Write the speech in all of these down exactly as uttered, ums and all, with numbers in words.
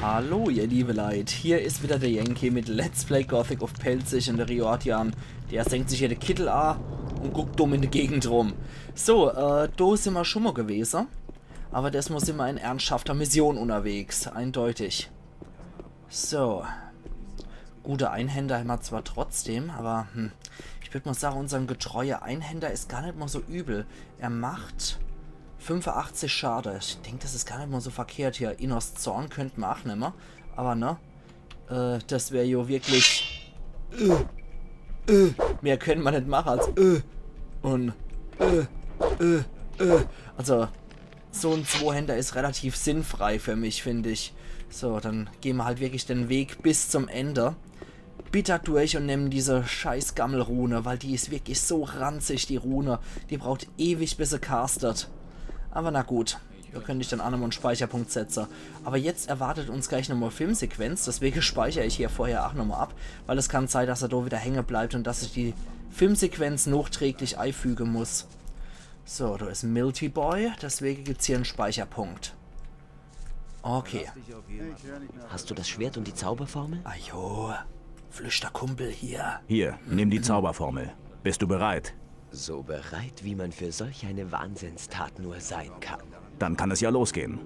Hallo, ihr liebe Leit, hier is wieder der Yankee mit Let's Play Gothic uff Pälzisch un der Riordan, der senkt sich hier de Kittel a un guckt dumm in de Gegend rum. So, äh, do simmer schun mol gewese, awwer desmol simmer in ernsthafter Mission unnerwegs, eindeutig. So. Gute Einhänder hämmer zwar trotzdem, awwer, hm, ich würd mol sage, unsern getreue Einhänder is gar net mol so übel. Er macht fünfeachtzig Schade. Ich denk, des is gar net mol so verkehrt hier. Innos Zorn könnt mer ach nemme. Awwer ne, äh, des wär jo wirklich, äh, äh, mehr könnt mer net mache als, äh, un, äh, äh, äh. Also, so en Zwohänder is relativ sinnfrei für mich, find ich. So, dann gehn mer halt wirklich de Weg bis zum Ende. Bitter durch un nemmen diese scheiß Gammelrune, weil die is wirklich so ranzig, die Rune. Die braucht ewig, bis se castet. Awwer na gut, do könnt ich dann ach nochmol en Speicherpunkt setze. Awwer jetzt erwartet uns gleich nochmol Filmsequenz, deswege speicher ich hier vorher ach nochmol ab, weil es kann sei, dass er do wieder hänge bleibt un dass ich die Filmsequenz nachträglich eifüge muss. So, do is Milty Boy, deswege gibt's hier en Speicherpunkt. Okay. Hast du das Schwert und die Zauberformel? Ajo, Flüschterkumpel hier. Hier, nimm die Zauberformel. Bist du bereit? So bereit, wie man für solch eine Wahnsinnstat nur sein kann. Dann kann es ja losgehen.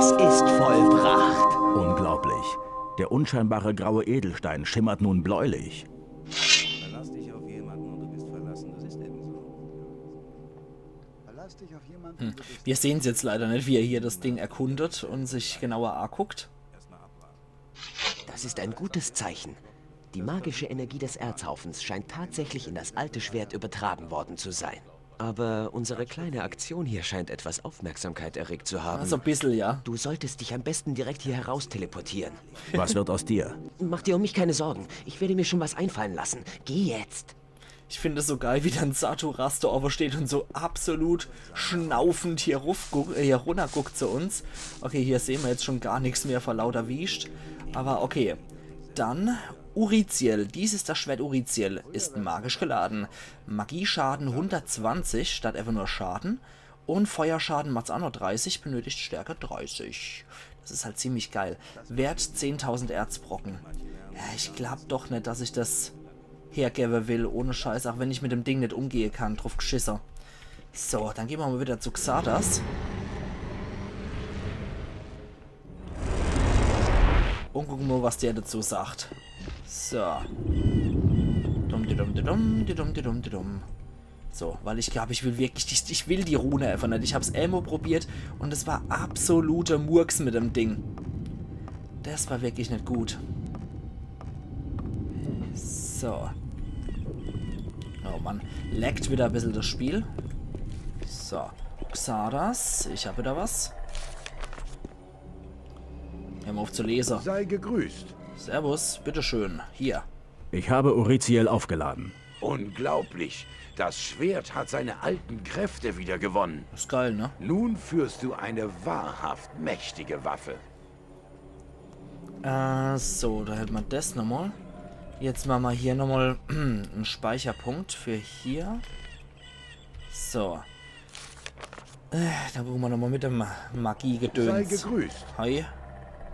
Es ist vollbracht. Unglaublich. Der unscheinbare graue Edelstein schimmert nun bläulich. Verlass dich auf jemanden und du bist verlassen. Das ist eben so. Verlass dich auf jemanden. Hm. Wir sehen's jetzt leider net, wie er hier des Ding erkundet un sich genauer aguckt. Das ist ein gutes Zeichen. Die magische Energie des Erzhaufens scheint tatsächlich in das alte Schwert übertragen worden zu sein. Aber unsere kleine Aktion hier scheint etwas Aufmerksamkeit erregt zu haben. Also e bissel, ja. Du solltest dich am besten direkt hier heraus teleportieren. Was wird aus dir? Mach dir um mich keine Sorgen. Ich werde mir schon was einfallen lassen. Geh jetzt. Ich find es so geil, wie dann Saturas do owwe steht un so absolut schnaufend hier, ruf, guck, äh, hier runnerguckt zu uns. Okay, hier sehn mer jetzt schun gar nix mehr vor lauter Wiescht. Awwer okay. Dann Uriziel. Dies ist das Schwert Uriziel. Ist magisch geladen. Magieschaden hundertzwanzig statt einfach nur Schaden. Un Feuerschaden macht's ach noch dreißig, benötigt Stärke dreißig. Des is halt ziemlich geil. Wert zehntausend Erzbrocken. Ja, ich glaab doch net, dass ich des hergewwe will, ohne Scheiß, ach wenn ich mit dem Ding net umgehe kann. Druff gschisse. So, dann gehn mer mol wieder zu Xardas. Un gucke mol, was der dazu sagt. So. Dum, di dum, di dum, di dum, di dum, di dum. So, weil ich glaab, ich will wirklich, ich, ich will die Rune einfach net. Ich hab's emol probiert un es war absoluter Murks mit dem Ding. Des war wirklich net gut. So. Oh Mann, laggt wieder e bissel des Spiel. So, Xardas, ich hab wieder was. Hör mol uff zu lese. Sei gegrüßt. Servus, bitteschön, hier. Ich habe Uriziel aufgeladen. Unglaublich. Das Schwert hat seine alten Kräfte wiedergewonnen. Des is geil, ne? Nun führst du eine wahrhaft mächtige Waffe. Äh, so, do hätt mer des nochmol. Jetzt mache mer hier nochmol en Speicherpunkt für hier. So. Äh, dann gucke mer nochmol mit dem Magiegedöns. Sei gegrüßt. Hi.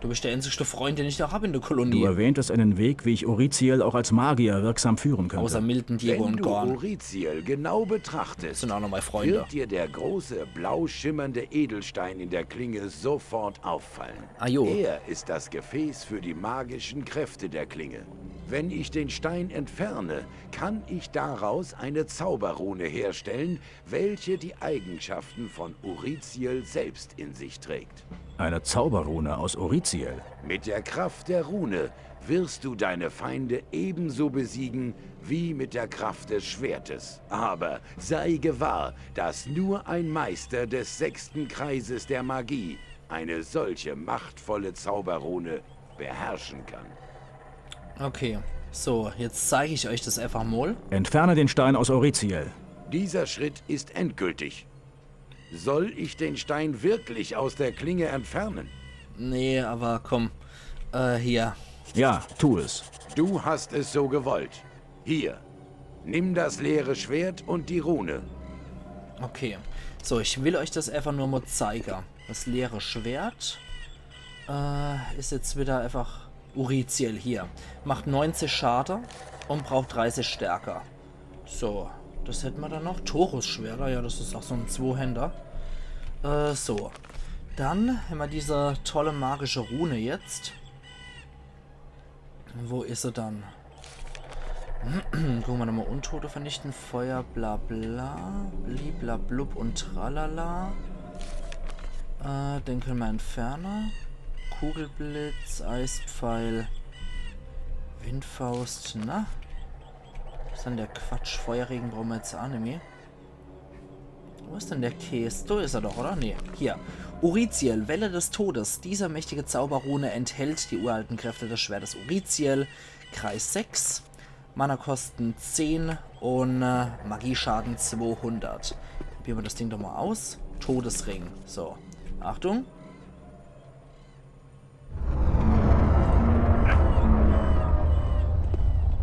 Du bisch der einzigste Freund, den ich noch hab in der Du Kolonie. Erwähntest einen Weg, wie ich Uriziel auch als Magier wirksam führen könnte. Außer Milton, Diego Wenn un du Gorn. Uriziel genau betrachtest, Sind auch noch meine Freunde. Wird dir der große blau schimmernde Edelstein in der Klinge sofort auffallen. Ah jo. Er ist das Gefäß für die magischen Kräfte der Klinge. Wenn ich den Stein entferne, kann ich daraus eine Zauberrune herstellen, welche die Eigenschaften von Uriziel selbst in sich trägt. Eine Zauberrune aus Uriziel. Mit der Kraft der Rune wirst du deine Feinde ebenso besiegen wie mit der Kraft des Schwertes. Aber sei gewahr, dass nur ein Meister des sechsten Kreises der Magie eine solche machtvolle Zauberrune beherrschen kann. Okay, so, jetzt zeig ich euch das einfach mal. Entferne den Stein aus Uriziel. Dieser Schritt ist endgültig. Soll ich den Stein wirklich aus der Klinge entfernen? Nee, aber komm. Äh, hier. Ja, tu es. Du hast es so gewollt. Hier, nimm das leere Schwert und die Rune. Okay. So, ich will euch das einfach nur mal zeigen. Das leere Schwert äh, ist jetzt wieder einfach Uriziel hier. Macht neunzig Schade und braucht dreißig Stärke. So, das hätten wir dann noch. Taurus-Schwerter, ja, das ist auch so ein Zwohänder. Äh, so. Dann haben wir diese tolle magische Rune jetzt. Wo ist sie dann? Gucken wir nochmal. Untote vernichten, Feuer, bla bla, bliblablub und tralala. Äh, den können wir entfernen. Kugelblitz, Eispfeil, Windfaust, na? Was ist denn der Quatsch? Feuerregen brauchen wir jetzt auch nicht mehr. Wo ist denn der Käse? Da ist er doch, oder? Nee, hier. Uriziel, Welle des Todes. Diese mächtige Zauberrune enthält die uralten Kräfte des Schwertes Uriziel. Kreis sechs. Mana-Kosten zehn und äh, Magieschaden zweihundert. Probieren wir das Ding doch mal aus. Todesring. So, Achtung.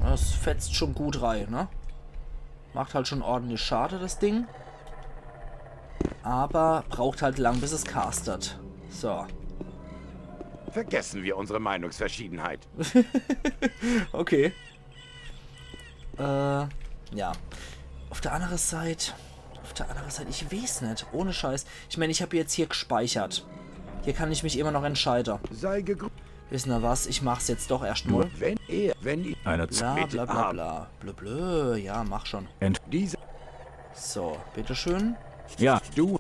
Das fetzt schon gut rein, ne? Macht halt schon ordentlich Schade, das Ding. Aber braucht halt lang, bis es castet. So. Vergessen wir unsere Meinungsverschiedenheit. Okay. Äh, ja. Auf der anderen Seite. Auf der anderen Seite, ich weiß nicht. Ohne Scheiß. Ich meine, ich habe jetzt hier gespeichert. Hier kann ich mich immer noch entscheiden. Sei gegrüßt. Wissen ihr was? Ich mach's jetzt doch erst mal. Wenn er, wenn ich Eine Bla Zeit. bla bla bla. Blö, blö. Ja, mach schon. Ent. Diese, So, bitteschön. Ja, du,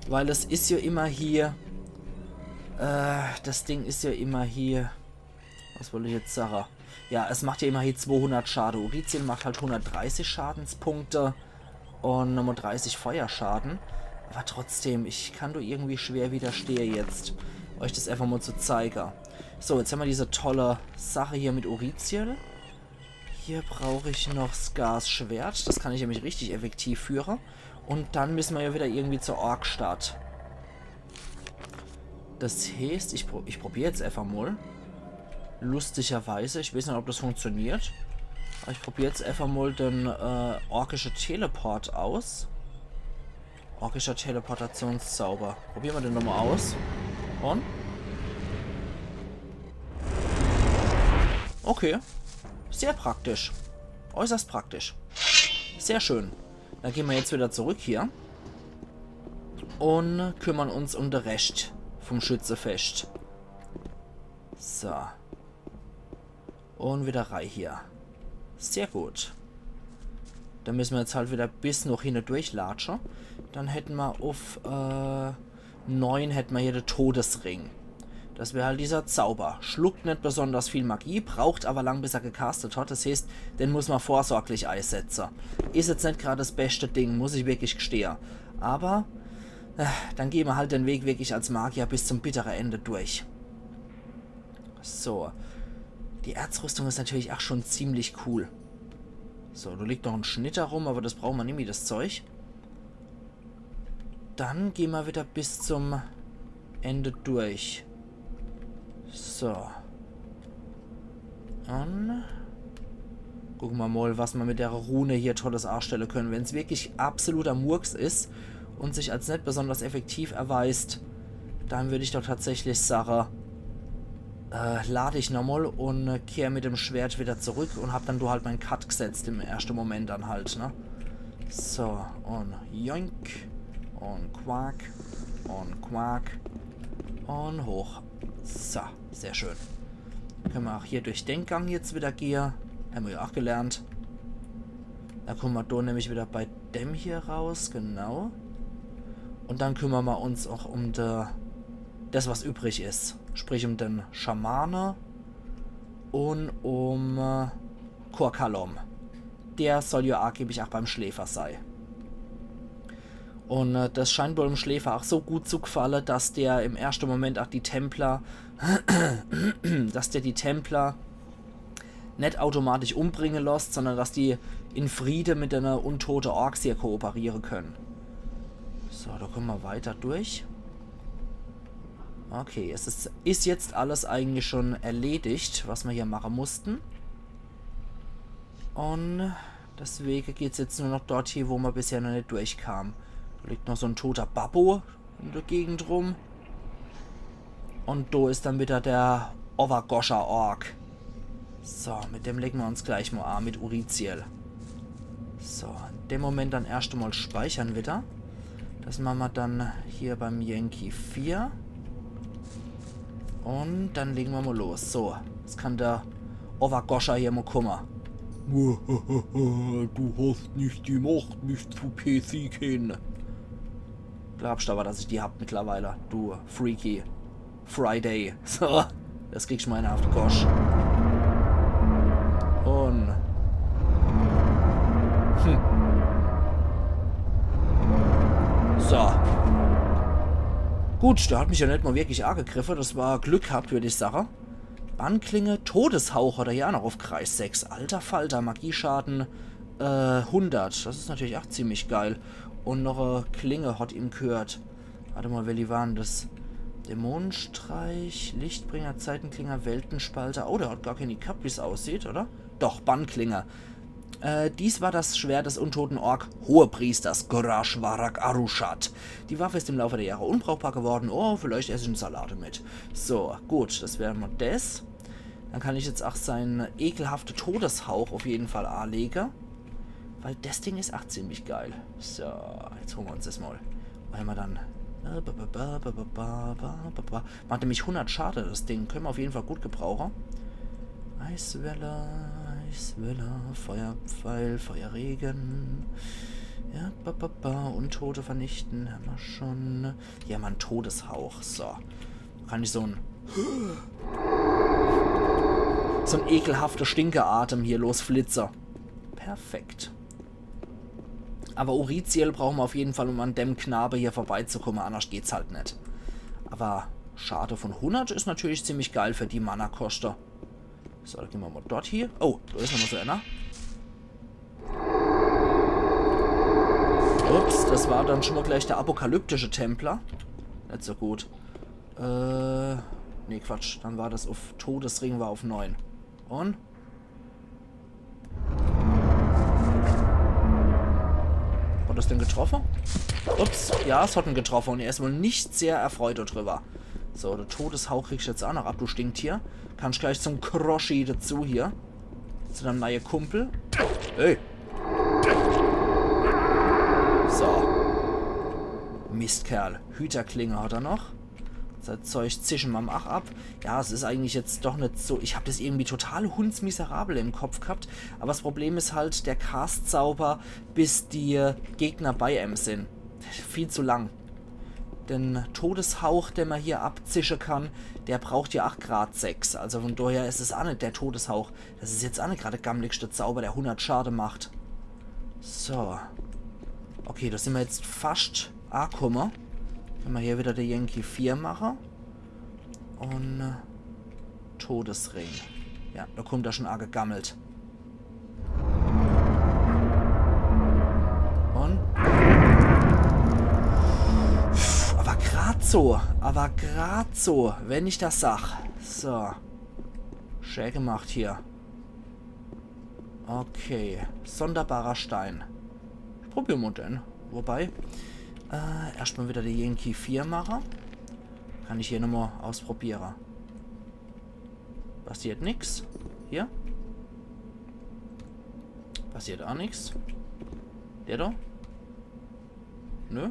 Weil es ist ja immer hier. Äh, das Ding ist ja immer hier. Was wollte ich jetzt sagen? Ja, es macht ja immer hier zweihundert Schade. Uriziel macht halt hundertdreißig Schadenspunkte und nochmal dreißig Feuerschaden. Aber trotzdem, ich kann doch irgendwie schwer widerstehen jetzt, euch das einfach mal zu zeigen. So, jetzt haben wir diese tolle Sache hier mit Uriziel. Hier brauche ich noch Skars Schwert. Das kann ich nämlich richtig effektiv führen. Und dann müssen wir ja wieder irgendwie zur Orkstadt. Das heißt, ich, pro ich probiere jetzt einfach mal. Lustigerweise, ich weiß nicht, ob das funktioniert. Aber ich probiere jetzt einfach mal den äh, orkische Teleport aus. Orkischer Teleportationszauber. Probieren wir den nochmal aus. Und? Okay. Sehr praktisch. Äußerst praktisch. Sehr schön. Dann gehen wir jetzt wieder zurück hier. Und kümmern uns um den Rest vom Schützefest. So. Und wieder rein hier. Sehr gut. Dann müssen wir jetzt halt wieder bis noch hinne durchlatschen. Dann hätten wir auf äh, neun hätten wir hier den Todesring. Das wäre halt dieser Zauber. Schluckt nicht besonders viel Magie, braucht aber lang, bis er gecastet hat. Das heißt, den muss man vorsorglich einsetzen. Ist jetzt nicht gerade das beste Ding, muss ich wirklich gestehen. Aber äh, dann gehen wir halt den Weg wirklich als Magier bis zum bitteren Ende durch. So. Die Erzrüstung ist natürlich auch schon ziemlich cool. So, da liegt noch ein Schnitter rum, aber das brauchen wir nimmi, das Zeug. Dann gehen wir wieder bis zum Ende durch. So. Und gucken wir mal, was wir mit der Rune hier Tolles anstellen können. Wenn's wirklich absoluter Murks ist und sich als nicht besonders effektiv erweist, dann würde ich doch tatsächlich sagen, äh, lade ich nochmal und äh, kehr mit dem Schwert wieder zurück und hab dann do halt meinen Cut gesetzt im ersten Moment dann halt, ne? So, und joink, und quack, und quack, und hoch. So, sehr schön. Könne mer ach hier durch den Gang jetzt wieder gehe. Hämmer jo ach gelernt. Do kumme mer do nämlich wieder bei dem hier raus, genau. Un dann kümmere mer uns ach um de, des, was übrig is. Sprich um de Schamane un um äh, Korkalom. Der soll jo angeblich ach beim Schläfer sei. Un äh, des scheint wohl em Schläfer ach so gut zu gfalle, dass der im erschte Moment ach die Templer, dass der die Templer net automatisch umbringe losst, sondern dass die in Friede mit de untote Orks hier kooperiere könne. So, do kumme mer weiter durch. Okay, es is, is jetzt alles eigentlich schon erledigt, was mer hier mache musste. Un deswege geht's jetzt nur noch dort hie, wo mer bisher noch net durchkam. Do liegt noch so en toter Babbo in de Gegend rum. Un do is dann wieder de Overgosher Ork. So, mit dem lege mer uns gleich mol a, mit Uriziel. So, in dem Moment dann erscht mol speichere wieder. Des mache mer dann hier beim Yankee vier. Un dann lege mer mol los. So, jetzt kann de Overgosher hier mol kumme. Du hast nicht die Macht, mich zu besiegen. Glaubst awwer, dass ich die hab mittlerweile, du Freaky Friday. So, des kriegst mol ääner uff de Gosch. Un... Hm. So. Gut, der hat mich jo net mol wirklich agegriffe. Des war Glück gehabt, würd ich sage. Bannklinge, Todeshauch hat er hier ach noch uff Kreis sechs. Alter Falter, Magieschaden äh, hundert. Des is natürlich ach ziemlich geil. Un noch e Klinge hat ihm gehört. Wart mol, welche ware des? Dämonenstreich, Lichtbringer, Zeitenklinge, Weltenspalter. Oh, der hat gar kääni gehabt, wie's aussieht, oder? Doch, Bannklinge. Äh, dies war das Schwert des untoten Ork-Hohepriesters Gorashwarak Aruschat. Die Waffe ist im Laufe der Jahre unbrauchbar geworden. Oh, vielleicht ess ich en Salat demit. So, gut, des wär mol des. Dann kann ich jetzt ach sein ekelhafte Todeshauch uff jeden Fall alege. Weil des Ding is ach ziemlich geil. So, jetzt hole mer uns des mol. Wo hämmer dann? Äh, ba, ba, ba. Macht nämlich hundert Schade, des Ding. Könne mer uff jeden Fall gut gebrauche. Eiswelle, Eiswelle, Feuerpfeil, Feuerregen. Ja, ba, ba, ba. Untote vernichten hämmer schon. Hier hämmer en Todeshauch. So. Kann ich so en, so en ekelhafte Stinkeatem hier losflitze. Perfekt. Awwer Uriziel brauche mer uff jeden Fall, um an dem Knabe hier vorbeizekumme, annerscht geht's halt net. Awwer Schade vun hundert is natürlich ziemlich geil für die Mana-Koschte. So, dann gehn mer mol dort hie. Oh, do is nochmol so ääner. Ups, des war dann schon mol gleich de apokalyptische Templer. Net so gut. Äh, nee, Quatsch. Dann war des uff, Todesring war uff neun. Un? Hat des den getroffe? Ups, ja, es hat en getroffe un er is wohl net sehr erfreut driwwer. So, de Todeshauch kriegsch jetzt ach noch ab, du Stinktier. Kannsch gleich zum Kroschi dezu hier. Zu deim neie Kumpel. Hey. So. Mistkerl. Hüterklinge hat er noch. Sei Zeug zische mer ach ab. Ja, es is eigentlich jetzt doch net so. Ich hab des irgendwie total hundsmiserabel im Kopf gehabt. Awwer s Problem is halt, der Cast-Zauber, bis die Gegner bei em sin. Viel zu lang. De Todeshauch, den mer hier abzische kann, der braucht ja ach grad sechs. Also vun doher is es ach net de Todeshauch. Des is jetzt ach net grad de gammligschte Zauber, der hundert Schade macht. So. Okay, do sin mer jetzt fascht akumme. Kenne mer hier widder de Yankee vier mache. Un, äh, Todesring. Ja, do kummt er schun agegammelt. Un? Pff, awwer grad so. Awwer grad so, wenn ich des sag. So. Schää gemacht hier. Okay, sonderbarer Stein. Probiere mer den. Wobei, äh, erscht mol widder de Yankee vier mache. Kann ich hier nochmol ausprobiere. Passiert nix. Hier? Passiert ach nix. Der do? Nö.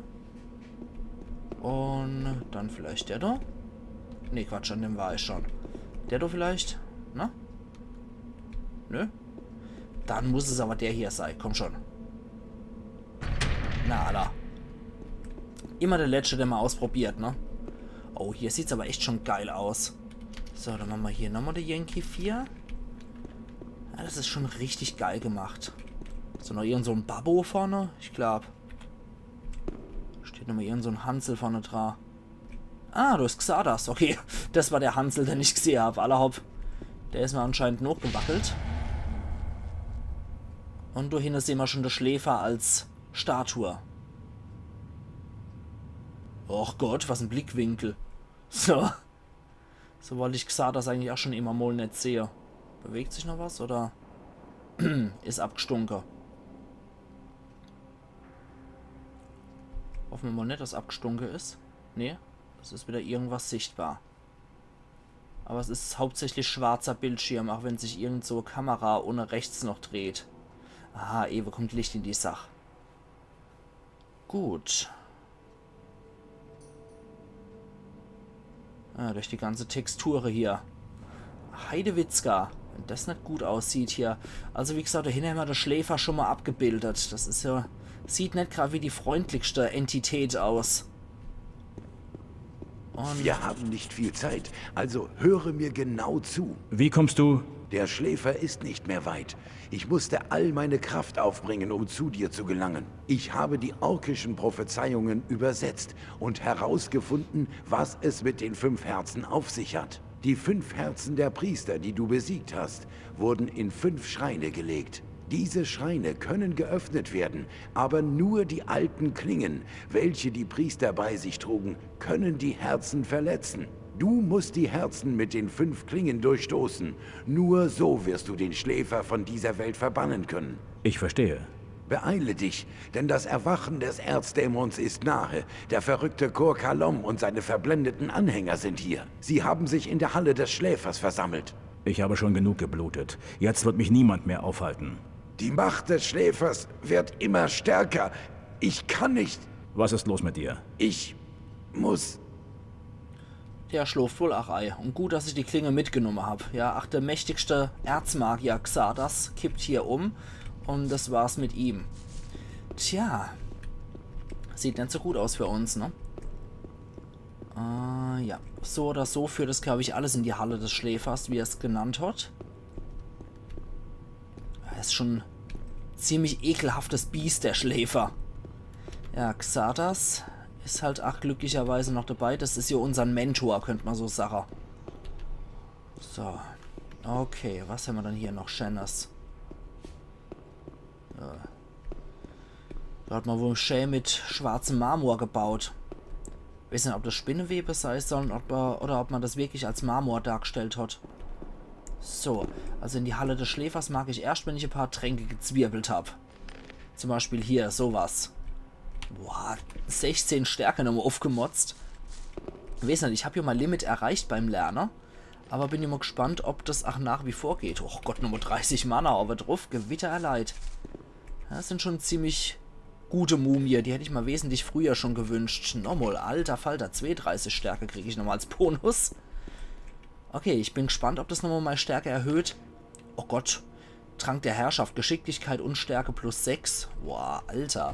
Un dann vielleicht der do? Nee, Quatsch, an dem war ich schun. Der do vielleicht? Ne? Nö? Dann muss es awwer der hier sei. Komm schon. Na, alla. Immer der Letschte, der mol ausprobiert, ne? Oh, hier sieht's awwer echt schon geil aus. So, dann mache mer hier nochmol de Yankee vier. Ja, das is schon richtig geil gemacht. So, noch irgend so en Babbo vorne? Ich glaab. Steht nochmol irgend so en Hansel vorne dra. Ah, do is Xardas. Okay, das war der Hansel, den ich gsehe hab. Alla hopp. Der is mer anscheinend nochgewackelt. Un do hinne sehn mer schon de Schläfer als Statue. Och Gott, was en Blickwinkel. So. So wollt ich Xardas eigentlich ach schon immer mol net sehe. Bewegt sich noch was oder is abgstunke? Hoffe mer mol net, dass abgstunke is. Nee, es is wieder irgendwas sichtbar. Awwer es is hauptsächlich schwarzer Bildschirm, ach wenn sich irgend so e Kamera unne rechts noch dreht. Ah, ewe kommt Licht in die Sach. Gut. Ah, durch die ganze Texture hier. Heidewitzka, wenn das net gut aussieht hier. Also wie gsacht, do hinne hämmer de Schläfer schon mol abgebildet. Das is ja, sieht net grad wie die freundlichste Entität aus. Un Wir haben nicht viel Zeit, also höre mir genau zu. Wie kommst du? Der Schläfer ist nicht mehr weit. Ich musste all meine Kraft aufbringen, um zu dir zu gelangen. Ich habe die orkischen Prophezeiungen übersetzt und herausgefunden, was es mit den fünf Herzen auf sich hat. Die fünf Herzen der Priester, die du besiegt hast, wurden in fünf Schreine gelegt. Diese Schreine können geöffnet werden, aber nur die alten Klingen, welche die Priester bei sich trugen, können die Herzen verletzen. Du musst die Herzen mit den fünf Klingen durchstoßen. Nur so wirst du den Schläfer von dieser Welt verbannen können. Ich verstehe. Beeile dich, denn das Erwachen des Erzdämons ist nahe. Der verrückte Kor Kalom und seine verblendeten Anhänger sind hier. Sie haben sich in der Halle des Schläfers versammelt. Ich habe schon genug geblutet. Jetzt wird mich niemand mehr aufhalten. Die Macht des Schläfers wird immer stärker. Ich kann nicht. Was ist los mit dir? Ich muss. Der schlooft wohl ach ei. Un gut, dass ich die Klinge mitgenumme hab. Ja, ach, der mächtigste Erzmagier Xardas kippt hier um. Un das war's mit ihm. Tja. Sieht net so gut aus für uns, ne? Äh, ja. So oder so führt es, glaub ich, alles in die Halle des Schläfers, wie er's genannt hat. Er is schon ziemlich ekelhaftes Biest, der Schläfer. Ja, Xardas is halt ach glücklicherweise noch dabei. Das is ja unsern Mentor, könnt ma so sache. So. Okay, was hämmer dann hier noch Scheenes? Äh. Do hat ma wohl schää mit schwarzem Marmor gebaut. Weeß net, ob das Spinnewebe sei sollen, ob ma, oder ob ma das wirklich als Marmor dargestellt hat. So, also in die Halle des Schläfers mag ich erscht, wenn ich e paar Tränke gezwirbelt hab. Zum Beispiel hier, sowas. Boah, sechzehn Stärke nochmol uffgemotzt. Weeß net, ich hab hier mei Limit erreicht beim Lerne. Aber bin immer gespannt, ob das ach nach wie vor geht. Och Gott, nochmol dreißig Mana, aber druff, Gewitter erleid. Das sind schon ziemlich gute Mumie, die hätt ich ma wesentlich früher schon gewünscht. Nochmol, alter Falter, zwee dreißig Stärke krieg ich nochmol als Bonus. Okay, ich bin gespannt, ob das nochmol mei Stärke erhöht. Oh Gott, Trank der Herrschaft, Geschicklichkeit und Stärke plus sechs. Boah, alter.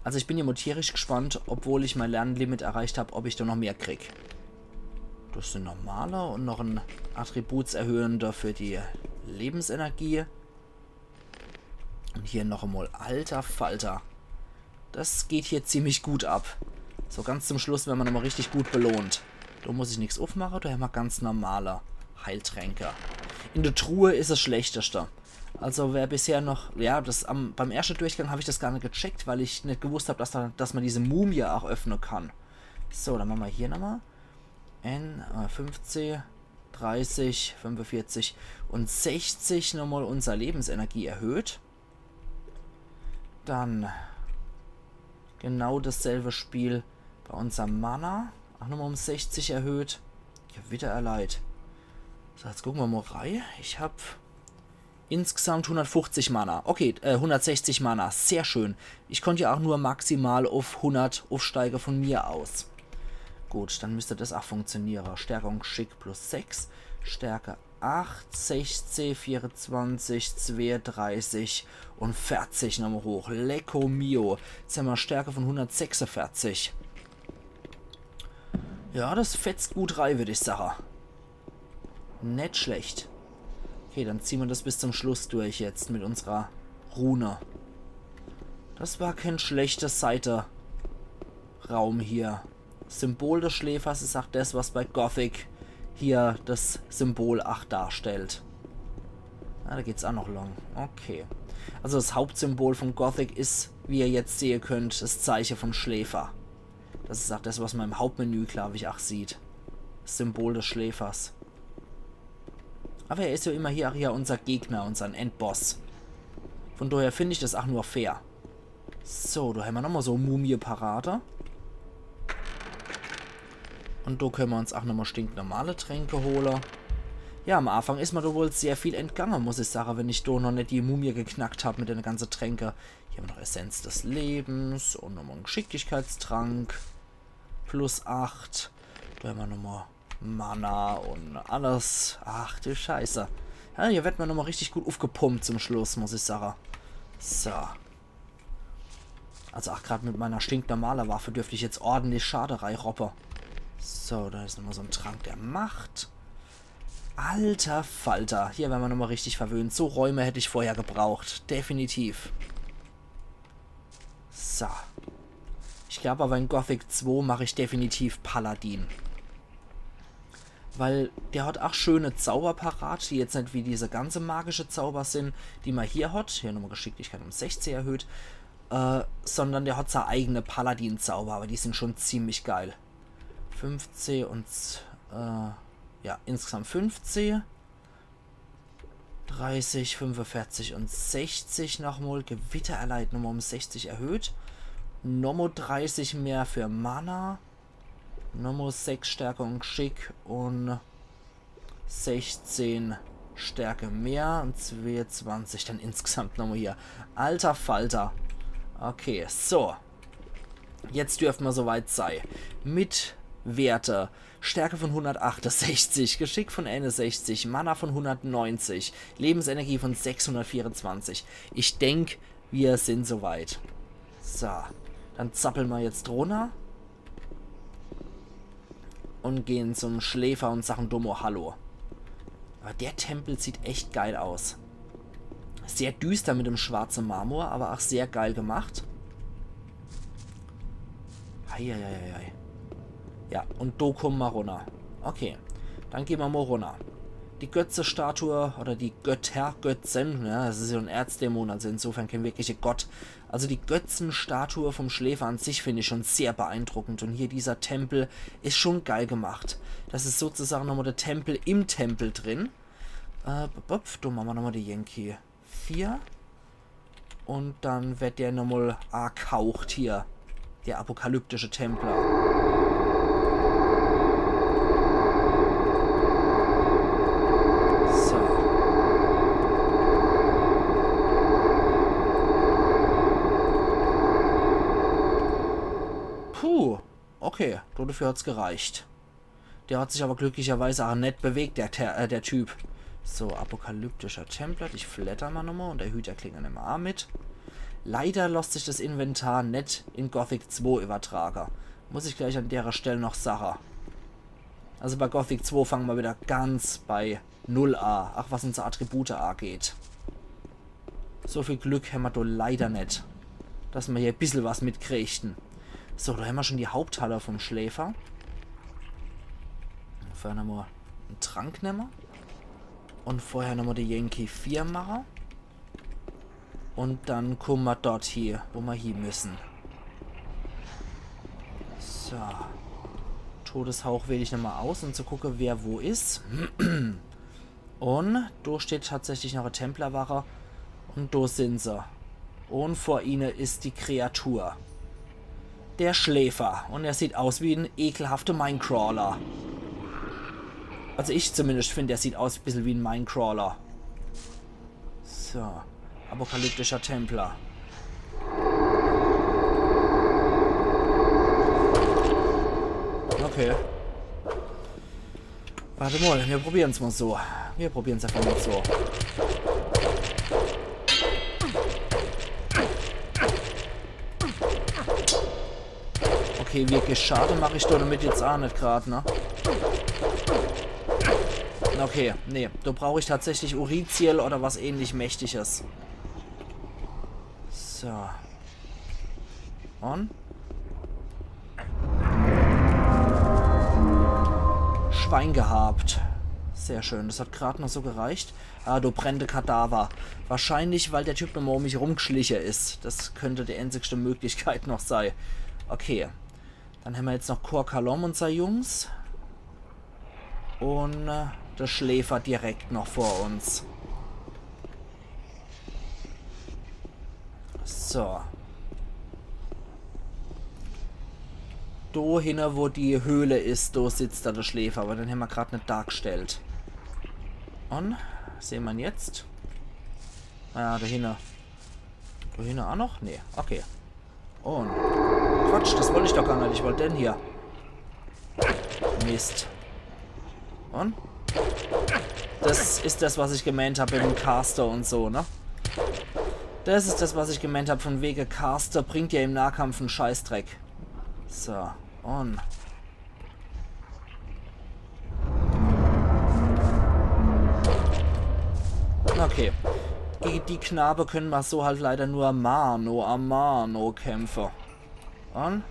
Also ich bin immer tierisch gespannt, obwohl ich mei Lernlimit erreicht hab, ob ich do noch mehr krieg. Das is en normaler und noch en attributserhöhender für die Lebensenergie. Und hier noch emol, alter Falter. Das geht hier ziemlich gut ab. So ganz zum Schluss wer'n ma nochmol richtig gut belohnt. Do muss ich nix uffmache, do hämmer ganz normale Heiltränke. In der Truhe is es schlechteste. Also wer bisher noch, ja, das am, beim erschte Durchgang hab ich das gar net gecheckt, weil ich net gewusst hab, dass, da, dass ma diese Mumie auch öffne kann. So, dann mache ma hier nochmol. N, äh, fünfzehn, dreißig, fünfundvierzig und sechzig nochmol unser Lebensenergie erhöht. Dann genau dasselbe Spiel bei unserm Mana. Auch nochmol um sechzig erhöht. Gewitter erleid. So, jetzt gucke ma mol rei. Ich hab insgesamt hundertfünfzig Mana. Okay, äh, hundertsechzig Mana. Sehr schön. Ich konnt ja auch nur maximal uff hundert uffsteige von mir aus. Gut, dann müsst das auch funktioniere. Stärke und Geschick plus sechs. Stärke acht, sechzeh, vierezwanzig, zweedreißig un verzich nochmol hoch. Lecko mio. Jetzt hämmer Stärke vun hundertsechseverzich. Ja, des fetzt gut rei, würd ich sache. Net schlecht. Okay, dann ziehn mer des bis zum Schluss durch jetzt mit unserer Rune. Des war kee schlechter Seite-Raum hier. Symbol des Schläfers is ach des, was bei Gothic hier des Symbol ach darstellt. Ah, do geht's ach noch lang. Okay. Also des Hauptsymbol vun Gothic is, wie ihr jetzt sehe könnt, des Zeiche vum Schläfer. Des is ach des, was mer im Hauptmenü, glaab ich, ach sieht. Des Symbol des Schläfers. Awwer er is jo immer hier, ach hier unser Gegner, unsern Endboss. Vun daher find ich des ach nur fair. So, do hämmer nochmol so Mumie parat. Un do könne mer uns ach nochmol stinknormale Tränke hole. Ja, am Anfang is mer do wohl sehr viel entgange, muss ich sache, wenn ich do noch net die Mumie geknackt hab mit denne ganze Tränke. Hier hämmer noch Essenz des Lebens un nochmol en Geschicklichkeitstrank. Plus acht. Do hämmer nochmol Mana un alles. Ach du Scheiße. Ja, hier werd mer nochmol richtig gut ufgepumpt zum Schluss, muss ich sache. So. Also ach, grad mit meiner stinknormale Waffe dürft ich jetzt ordentlich Schade reiroppe. So, do is nochmol so en Trank der Macht. Alter Falter, hier wern mer nochmol richtig verwöhnt. So Räume hätt ich vorher gebraucht. Definitiv. So. Ich glaab awwer, in Gothic zwei mach ich definitiv Paladin. Weil der hat ach schöne Zauber parat, die jetzt net wie diese ganze magische Zauber sin, die mer hier hat. Hier nochmol Geschicklichkeit um sechzeh erhöht. Äh, sondern der hat sei eigene Paladin-Zauber, awwer die sin schon ziemlich geil. Fünfzeh un, äh, ja, insgesamt fünfzeh. Dreißig, fünfeverzich un sechzig nochmol. Gewittererleid nochmol um sechzig erhöht. Nochmol dreißig mehr für Mana. Nochmol sechs Stärke un Geschick un sechzehn Stärke mehr un zweeunzwanzig dann insgesamt nochmol hier. Alter Falter. Okay, so. Jetzt dürft mer soweit sei. Mit Werte. Stärke vun hundertachtundsechzig, Geschick vun eenunsechzig, Mana vun hundertneunzig, Lebensenergie vun sechshundertvierundzwanzig. Ich denk, mir sin soweit. So, dann zappel mer jetzt runner un gehn zum Schläfer un sache dem mol Hallo. Awwer der Tempel sieht echt geil aus. Sehr düster mit dem schwarze Marmor, awwer ach sehr geil gemacht. Eieieiei. Ja, un do kumme mer runner. Okay, dann gehn mer mol runner. Die Götze-Statue oder die Götter, Götzen, ja, des is jo en Erzdämon, also insofern kee wirkliche Gott. Also die Götzenstatue vum Schläfer an sich find ich schon sehr beeindruckend. Un hier dieser Tempel is schon geil gemacht. Des is sozusage nochmol de Tempel im Tempel drin. Äh, bup, bup, do mache mer nochmol die Yankee vier. Un dann werd der nochmol akaucht hier. Der apokalyptische Templer. So. Puh. Okay, dodefür hat's gereicht. Der hat sich awwer glücklicherweise ach net bewegt, der, Ter- äh, der Typ. So, apokalyptischer Templer, dich flatter mer nochmol un der Hüterklinge nemme mer ach mit. Leider losst sich des Inventar net in Gothic zwei iwwertrage. Muss ich gleich an dere Stell noch sache. Also bei Gothic zwei fange mer widder ganz bei null a, ach was unsere Attribute ageht. So viel Glück hämmer do leider net, dass mer hier e bissel was mitkriegten. So, do hämmer schon die Haupthalle vum Schläfer. Vorher nochmol en Trank nemme. Un vorher nochmol die Yankee vier mache. Un dann kumme mer dort hie, wo mer hie müssen. So. Todeshauch wähl ich nochmol aus, um zu gucke, wer wo is. Un do steht tatsächlich noch e Templerwache. Un do sin se. Un vor ihne is die Kreatur. Der Schläfer. Un er sieht aus wie en ekelhafte Minecrawler. Also ich zumindest find, er sieht aus e bissel wie en Minecrawler. So. Apokalyptischer Templer. Okay. Wart mol, mir probieren's mol so. Mir probieren's einfach mol so. Okay, wirklich Schade mach ich do damit jetzt aa net grad, ne? Okay, nee, do brauch ich tatsächlich Uriziel oder was ähnlich Mächtiges. So. Und? Schwein gehabt. Sehr schön, das hat grad noch so gereicht. Ah, du brennende Kadaver. Wahrscheinlich, weil der Typ nochmol um mich rumgeschliche is. Das könnt die einzigste Möglichkeit noch sei. Okay. Dann hämmer jetzt noch Chor Kalom und sei Jungs. Und äh, der Schläfer direkt noch vor uns. So. Do hinne, wo die Höhle is, do sitzt do der Schläfer, aber den hämmer grad net dargestellt. Und? Sehn mer'n jetzt? Ah, do hinne. Do hinne aa noch? Nee, okay. Und. Quatsch, das wollt ich doch gar net. Ich wollt den hier. Mist. Und? Das is das, was ich gemeent hab mit dem Caster und so, ne? Das is das, was ich gemeent hab, von wege Caster bringt ja im Nahkampf en Scheißdreck. So, und. Okay. Gege die Knabe könne mer so halt leider nur Mano a Mano kämpfe. Und?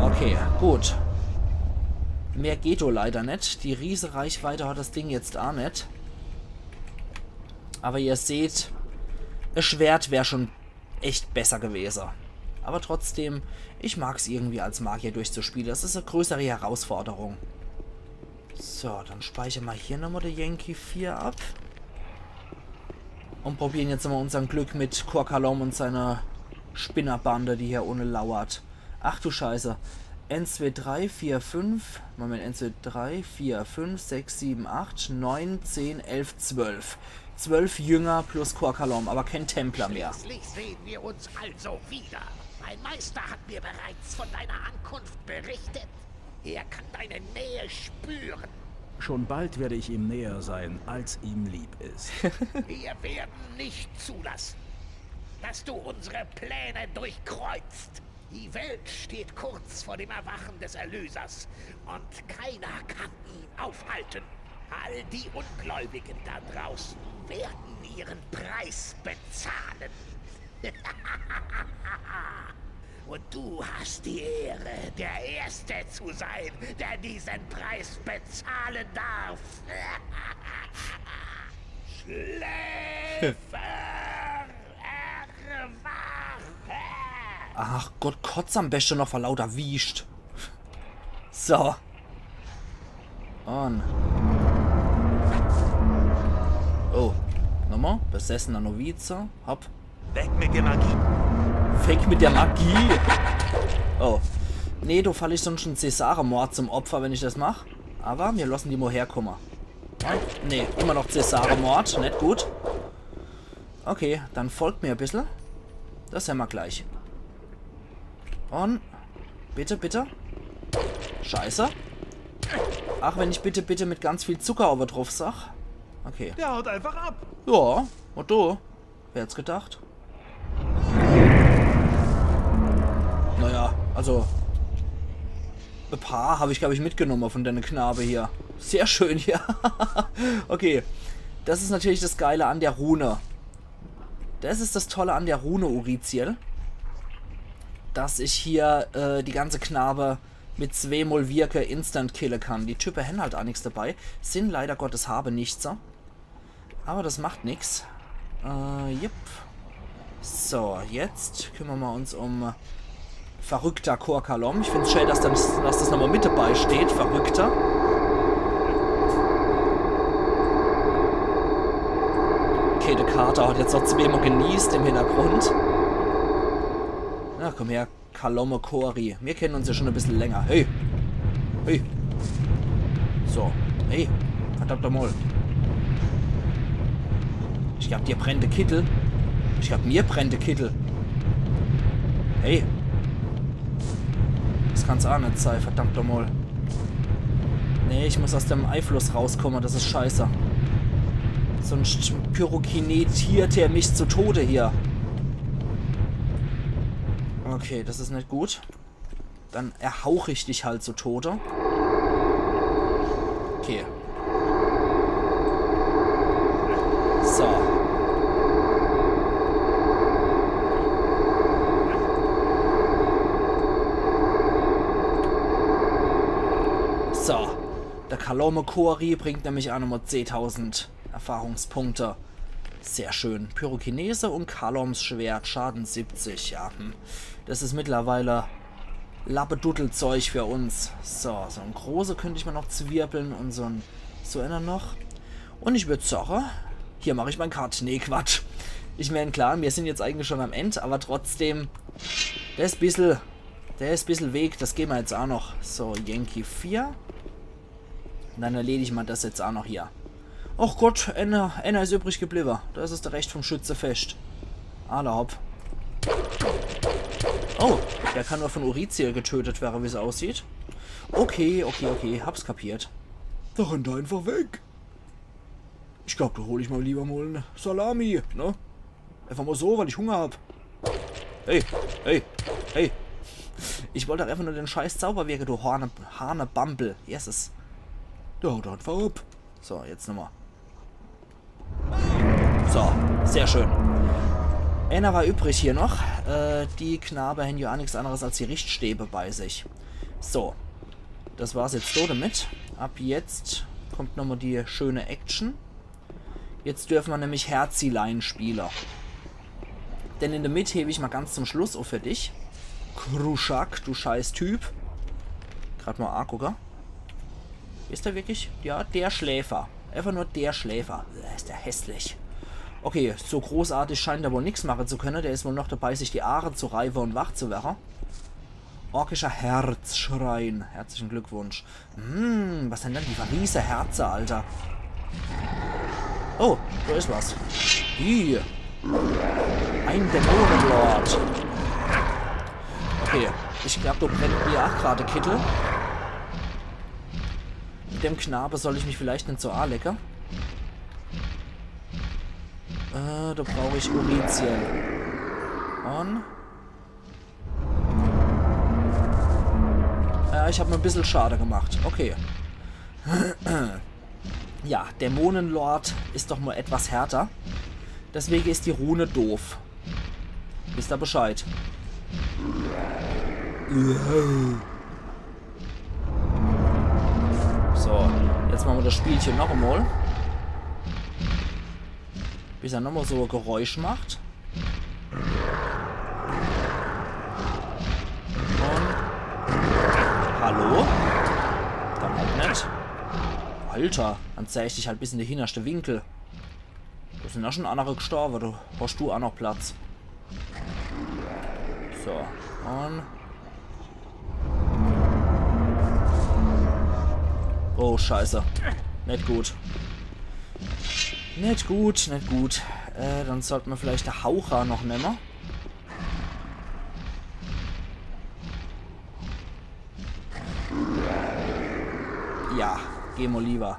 Okay, gut. Mehr geht do leider net. Die Riesereichweite hat das Ding jetzt aa net. Aber ihr seht, e Schwert wär schon echt besser gewese. Aber trotzdem, ich mag's irgendwie als Magier durchzuspiele. Das is e größere Herausforderung. So, dann speicher mer hier nochmol de Yankee vier ab. Und probieren jetzt nochmol unsern Glück mit Chor Kalom und seiner Spinnerbande, die hier unne lauert. Ach du Scheiße. Eins, zwei, drei, vier, fünf. Moment, eins, zwei, drei, vier, fünf, sechs, sieben, acht, neun, zehn, elf, zwölf. Zwölf Jünger plus Chor Kalom, aber kein Templer mehr. Schließlich sehen wir uns also wieder. Mein Meister hat mir bereits von deiner Ankunft berichtet. Er kann deine Nähe spüren. Schon bald werde ich ihm näher sein, als ihm lieb ist. Wir werden nicht zulassen, dass du unsere Pläne durchkreuzt. Die Welt steht kurz vor dem Erwachen des Erlösers und keiner kann ihn aufhalten. All die Ungläubigen da draußen werden ihren Preis bezahlen. Und du hast die Ehre, der Erste zu sein, der diesen Preis bezahlen darf. Schläfer erwache! Ach Gott, kotz am beschte noch vor lauter Wiescht. So. Und. Oh. Nochmol. Besessener Novize. Hopp. Weg mit der Magie. Weg mit der Magie. Oh. Nee, do fall ich sonst en Cäsare-Mord zum Opfer, wenn ich das mach. Aber mir lossen die mol herkumme. Und, nee, immer noch Cäsare-Mord. Net gut. Okay, dann folgt mir e bissel. Das hämmer gleich. Und bitte, bitte. Scheiße. Ach, wenn ich bitte, bitte mit ganz viel Zucker owwe druff sag. Okay. Der haut einfach ab. Ja, und du? Wer hätt's gedacht? Naja, also. E paar hab ich, glaub ich, mitgenomme von denne Knabe hier. Sehr schön, ja. Okay. Das is natürlich das Geile an der Rune. Das is das Tolle an der Rune, Uriziel. Dass ich hier äh, die ganze Knabe mit zweemol Wirke instant kille kann. Die Type hän halt aa nix dabei. Sin leider Gottes Habenichtse. Aber das macht nix. Äh, yep. So, jetzt kümmern mer uns um verrückter Chor Kalom. Ich find's schön, dass das, dass das nochmol mit dabei steht. Verrückter. Okay, der Kater hat jetzt noch zweemol geniest im Hintergrund. Na, komm her. Kalom Chori. Mir kennen uns ja schon e bissel länger. Hey. Hey. So. Hey. Verdammt nochmol. Ich glaub, dir brennt de Kittel. Ich glaub, mir brennt de Kittel. Hey. Das kann's aa net sei, verdammt nochmol. Nee, ich muss aus dem Einfluss rauskomme, das is scheiße. Sonst pyrokinetiert er mich zu Tode hier. Okay, das is net gut. Dann erhauch ich dich halt zu Tode. Okay. So. So. Der Kalome Kori bringt nämlich aa nochmol zehntausend Erfahrungspunkte. Sehr schön. Pyrokinese und Kaloms Schwert, Schaden siebzig. Ja, hm. Das is mittlerweile Lappeduddelzeug für uns. So, so en große könnt ich mir noch zwirbeln und so en, so einer noch. Und ich würd sage, hier mach ich mein Cut. Nee, Quatsch. Ich mein, klar, mir sind jetzt eigentlich schon am End, aber trotzdem, der is bissel, der is bissel weg, das gehn mer jetzt aa noch. So, Yankee vier. Und dann erledig mer das jetzt aa noch hier. Och Gott, einer, einer is übrig gebliebe. Das is der Rescht vom Schützefescht. Alla hopp. Oh, der kann nur von Uriziel getötet werre, wie's aussieht. Okay, okay, okay, hab's kapiert. Da rennt er einfach weg. Ich glaub, da hol ich mal lieber mal en Salami, ne? Einfach mal so, weil ich Hunger hab. Hey, hey, hey. Ich wollt doch einfach nur den scheiß Zauber wirke, du Hane, Hanebambel. Yeses. Der haut einfach ab. So, jetzt nochmal. So, sehr schön. Einer war übrig hier noch. Äh, die Knabe hän jo aa nix anderes als die Richtstäbe bei sich. So. Das war's jetzt so damit. Ab jetzt kommt nochmal die schöne Action. Jetzt dürfen mer nämlich Herzilein spiele. Den in der Mitt heb ich mal ganz zum Schluss uff für dich. Kruschak, du scheiß Typ. Grad mal angucke. Is der wirklich? Ja, der Schläfer. Einfach nur der Schläfer. Äh, is der hässlich. Okay, so großartig scheint er wohl nix mache zu könne. Der is wohl noch dabei, sich die Haare zu reibe und wach zu werre. Orkischer Herzschrein. Herzlichen Glückwunsch. Hm, was sind denn die Riese Herze, Alter? Oh, da is was. Hier. Ein Dämonenlord. Okay, ich glaub, da brennt mir aa grad de Kittel. Mit dem Knabe soll ich mich vielleicht net so anlege. Äh, da brauch ich Uriziel. Und Ja, ich hab mir e bissel Schade gemacht. Okay. Ja, Dämonenlord is doch mal etwas härter. Deswege is die Rune doof. Wisst er Bescheid. So, jetzt mache mer das Spielche noch emol. Bis er nochmal so e Geräusch macht. Und hallo? Dann halt net. Alter, dann zäh ich dich halt bis in de hinnerschte Winkel. Da sind aa schon annere gestorbe, da hast du aa noch Platz. So, und Oh, scheiße. Net gut. Net gut, net gut. Äh, dann sollt mer vielleicht de Haucher noch nemme. Ja, geh mal lieber.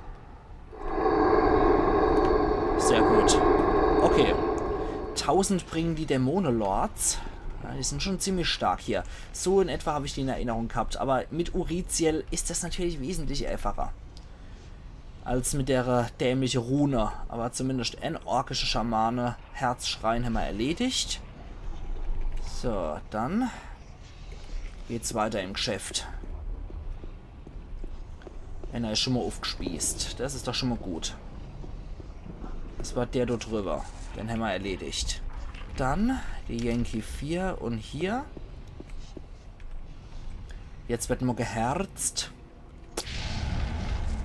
Sehr gut. Okay. Tausend bringen die Dämonenlords. Ja, die sind schon ziemlich stark hier. So in etwa hab ich die in Erinnerung gehabt, aber mit Uriziel is das natürlich wesentlich einfacher als mit der, äh, dämliche Rune. Aber zumindest en orkische Schamane, Herzschrein, hämmer erledigt. So, dann geht's weiter im Geschäft. Einer is schon mal uffgespießt. Das is doch schon mal gut. Das war der dort drüber. Den hämmer erledigt. Dann die Yankee vier und hier. Jetzt wird nur geherzt.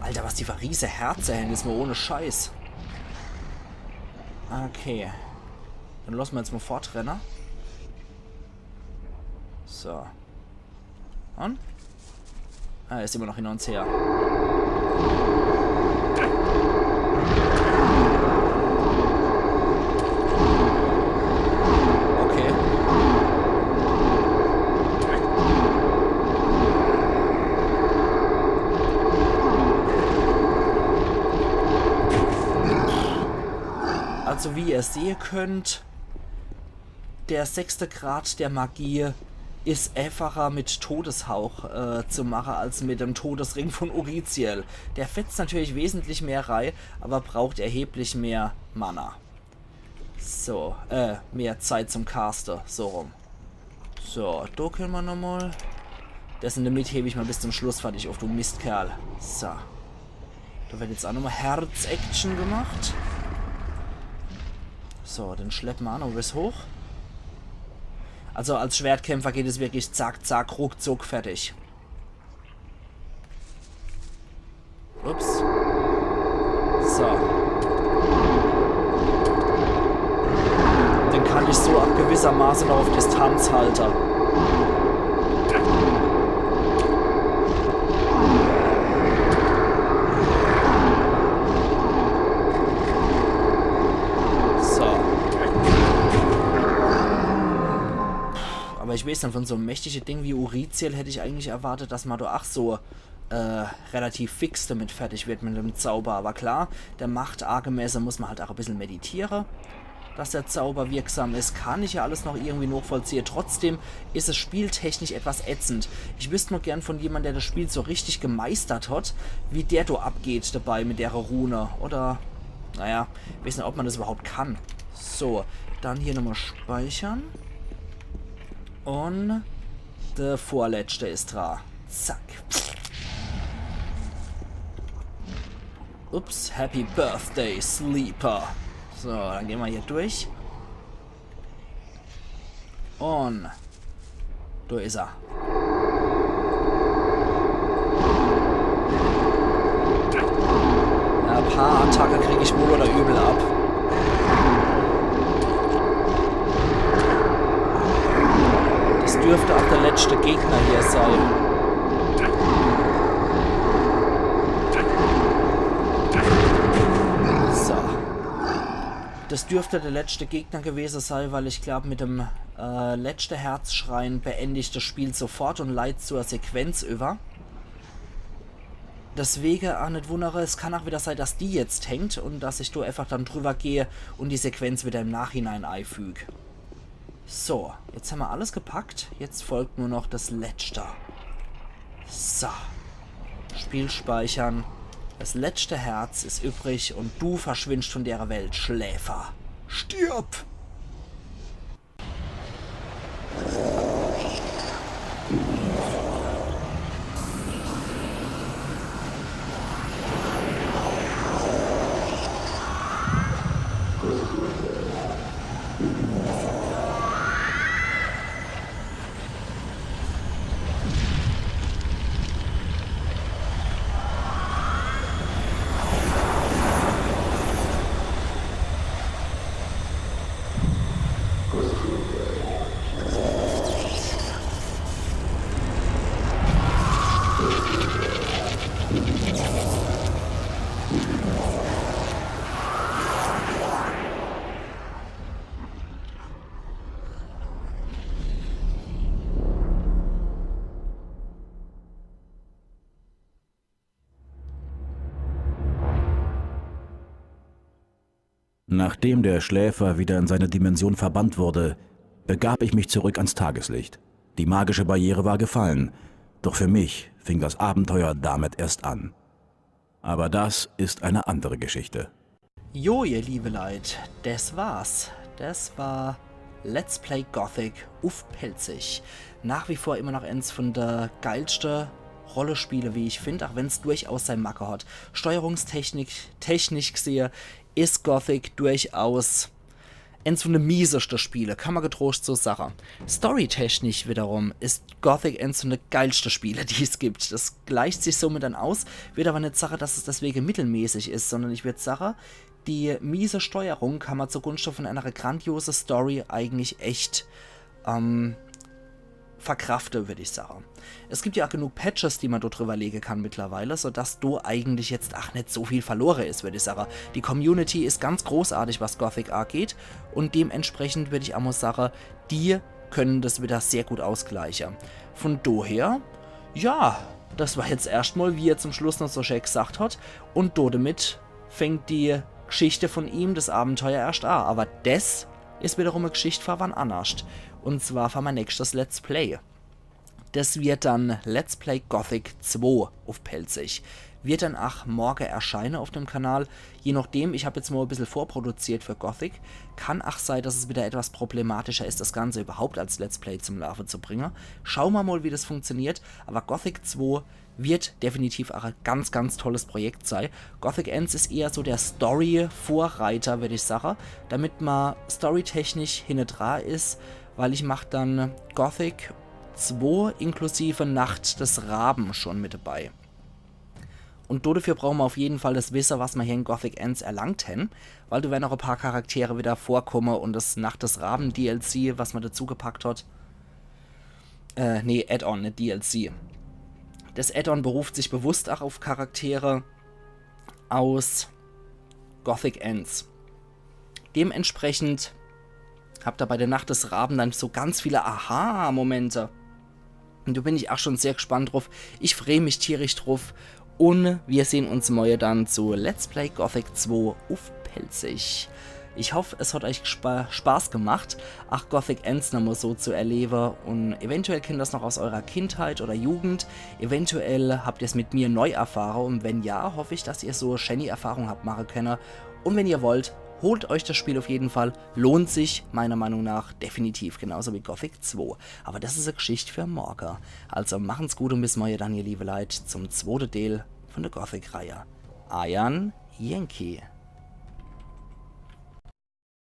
Alter, was die für riese Herze hän, is mal ohne Scheiß. Okay. Dann losse mer jetzt mal fortrenne. So. Und? Ah, er is immer noch hin und her. Okay. Ihr sehe könnt, der sechste Grad der Magie is äfacher mit Todeshauch äh, zu mache als mit dem Todesring von Uriziel. Der fetzt natürlich wesentlich mehr rei, aber braucht erheblich mehr Mana. So, äh, mehr Zeit zum Caste, so rum. So, do könne mer nochmal. Das in der Mitte heb ich mal bis zum Schluss fertig auf, du Mistkerl. So. Da wird jetzt auch nochmal Herz-Action gemacht. So, den schleppe mer auch noch bis hoch. Also als Schwertkämpfer geht es wirklich zack, zack, ruckzuck, fertig. Ups. So. Den kann ich so auch gewissermaßen noch auf Distanz halte. So. Aber ich weiß dann, von so einem mächtigen Ding wie Uriziel hätte ich eigentlich erwartet, dass man da auch so äh, relativ fix damit fertig wird mit dem Zauber. Aber klar, der Macht angemessen muss man halt auch ein bisschen meditieren, dass der Zauber wirksam ist. Kann ich ja alles noch irgendwie nachvollziehen. Trotzdem ist es spieltechnisch etwas ätzend. Ich wüsste nur gern von jemandem, der das Spiel so richtig gemeistert hat, wie der da abgeht dabei mit der Rune. Oder, naja, ich weiß nicht, ob man das überhaupt kann. So, dann hier nochmal speichern. Und der vorletzte ist dran. Zack. Ups, Happy Birthday, Sleeper. So, dann gehen wir hier durch. Und da ist er. Ja, ein paar Attacke krieg ich wohl oder übel ab. Das dürfte auch der letzte Gegner hier sein. So. Das dürfte der letzte Gegner gewesen sein, weil ich glaube, mit dem äh, letzte Herzschrein beende ich das Spiel sofort und leite zur Sequenz über. Deswegen auch nicht wundere, es kann auch wieder sein, dass die jetzt hängt und dass ich da einfach dann drüber gehe und die Sequenz wieder im Nachhinein einfüge. So, jetzt haben wir alles gepackt. Jetzt folgt nur noch das letzte. So. Spiel speichern. Das letzte Herz ist übrig und du verschwindest von der Welt, Schläfer. Stirb! Nachdem der Schläfer wieder in seine Dimension verbannt wurde, begab ich mich zurück ans Tageslicht. Die magische Barriere war gefallen, doch für mich fing das Abenteuer damit erst an. Aber das ist eine andere Geschichte. Jo, ihr liebe Leit, das war's. Das war Let's Play Gothic uff Pälzisch. Nach wie vor immer noch eins von der geilste Rollespiele, wie ich find, auch wenn's durchaus sein Macke hat. Steuerungstechnik, technisch gesehe, is Gothic durchaus eins von de mieseste Spiele, kann man getrost so sache. Storytechnisch wiederum is Gothic eins von de geilste Spiele, die es gibt. Das gleicht sich somit dann aus, würd aber net sache, dass es deswege mittelmäßig is, sondern ich würd sache, die miese Steuerung kann man zugunste von einer grandiose Story eigentlich echt ähm, verkrafte, würd ich sache. Es gibt ja auch genug Patches, die man dort drüber lege kann mittlerweile, sodass do eigentlich jetzt ach net so viel verlore is, würd ich sache. Die Community is ganz großartig, was Gothic angeht, und dementsprechend würd ich auch mal sache, die können das wieder sehr gut ausgleiche. Von daher, ja, das war jetzt erscht mal, wie er zum Schluss noch so schön gesagt hat, und do damit fängt die Gschichte von ihm, das Abenteuer erscht a. Awwer des is wiederum e Gschicht fer wann annerscht. Un zwar fer mei nächschtes Let's Play. Des werd dann Let's Play Gothic zwo uff Pälzisch. Werd dann ach morge erscheine uff dem Kanal. Je nochdem, ich hab jetzt mol e bissel vorproduziert fer Gothic. Kann ach sei, dass es wieder etwas problematischer is, das Ganze überhaupt als Let's Play zum Laafe zu bringe. Schau mer mol, wie das funktioniert. Awwer Gothic zwo werd definitiv ach e ganz, ganz tolles Projekt sei. Gothic eens is eher so der Story-Vorreiter, würd ich sache, damit ma storytechnisch hinnedra is, weil ich mach dann Gothic zwo inklusive Nacht des Raben schon mit dabei. Un dodefür brauche ma uff jeden Fall das Wisse, was ma hier in Gothic eens erlangt hen, weil do werre noch e paar Charaktere wieder vorkomme un das Nacht des Raben D L C, was ma dazugepackt hat, äh, nee, Add-on, net D L C. Das Add-on beruft sich bewusst ach uff Charaktere aus Gothic eens. Dementsprechend habt er bei der Nacht des Raben dann so ganz viele Aha-Momente. Un do bin ich ach schon sehr gspannt druff. Ich free mich tierisch druff. Un mir sehn uns morge dann zu Let's Play Gothic zwo uff Pälzisch. Ich hoff, es hat euch Spa Spaß gemacht, ach Gothic eens nochmol so zu erlewe. Un eventuell kennt ihr's noch aus eurer Kindheit oder Jugend. Eventuell habt ihr's mit mir neu erfahre. Un wenn ja, hoff ich, dass ihr so e schäni Erfahrung habt mache könne. Un wenn ihr wollt, holt euch das Spiel uff jeden Fall. Lohnt sich meiner Meinung nach definitiv, genauso wie Gothic zwo. Awwer das is e Gschicht fer morge. Also machen's gut un bis morge dann, ihr liewe Leit, zum zwote Deel von der Gothic-Reihe. Eier Yankee.